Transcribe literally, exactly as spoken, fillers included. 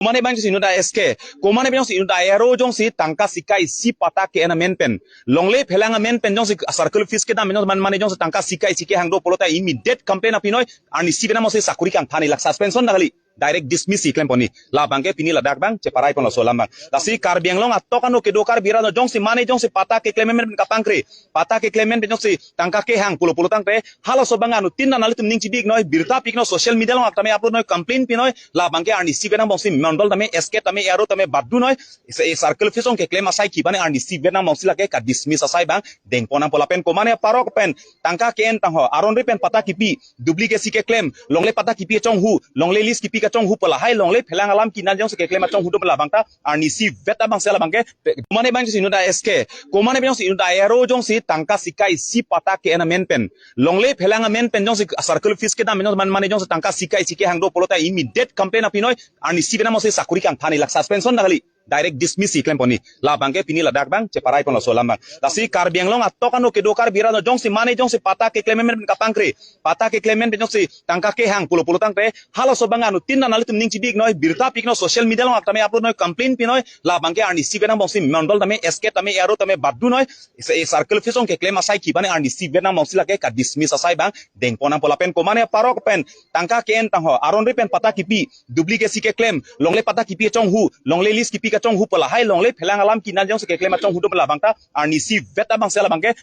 Komane bang jongsi inut a-S K, komane bang jongsi inut a-A R O jongsi tangka sika isi patta ke-en amen pen, longle phelang amen pen jongsi circle office kedam pen jongsi man mane jongsi tangka sika isi kehang do pulote immediate complaint nangpi noi, arnisi pen nang jongsi sakori kangthan, ilak suspension na kali, direct dismiss si klem pon ni. Labang ke pini ladak bang cheparai pon laso alam bang. Lasi Karbi Anglong atok ano kedo Karbi arat jongsi mane jongsi patta keklem amen pen kapangkre, patta keklem amen pen jongsi tangka kehang pulo pulo tangte, halaso abang anuttin nanglitum ning chibi-ik noi, birta pi-ik noi, social media along tame upload noi, complaint pi noi. Labang ke arnisi pen nang jongsi mondol tame, S K tame, A R O tame badu noi. Isi, eh, circle office along keklem asai kipi ne arnisi pen nang jongsi lake ka dismiss asai bang dengpon nangpo. Lapen komane parok pen tangka ke-en tangho, aron ri pen patta kipi, duplicate si keklem, longle patta kipi kachonghu, longle lease kipi kachonghu pu lahai longle phelang alam kinan jongsi keklem achonghu do, labang ta arnisi vet abang si labang ke, komane bang jongsi inut a-S K, komane bang jongsi inut a-A R O jongsi tangka sika isi patta ke-en amen pen, longle phelang amen pen jongsi circle office kedam pen jongsi man mane jongsi tangka sika isi kehang do pulote immediate complaint nangpi noi, arnisi pen nang jongsi sakori kangthan, ilak suspension na kali, direct dismiss si klem pon ni. Labang ke pini ladak bang cheparai pon laso alam bang. Lasi Karbi Anglong atok ano kedo Karbi arat jongsi mane jongsi patta keklem amen pen kapangkre, patta keklem amen pen jongsi tangka kehang pulo pulo tangte, halaso abang anuttin nanglitum ning chibi-ik noi, birta pi-ik noi, social media along tame upload noi, complaint pi noi. Labang ke arnisi pen nang jongsi mondol tame, S K tame, A R O tame badu noi. Isi, eh, circle office along keklem asai kipi ne arnisi pen nang jongsi lake ka dismiss asai bang dengpon nangpo. Lapen komane parok pen tangka ke-en tangho, aron ri pen patta kipi, duplicate si keklem, longle patta kipi kachonghu, longle lease kipi kachonghu pu lahai longle phelang alam kinan jongsi keklem achonghu do, labang ta arnisi vet abang si labang ke,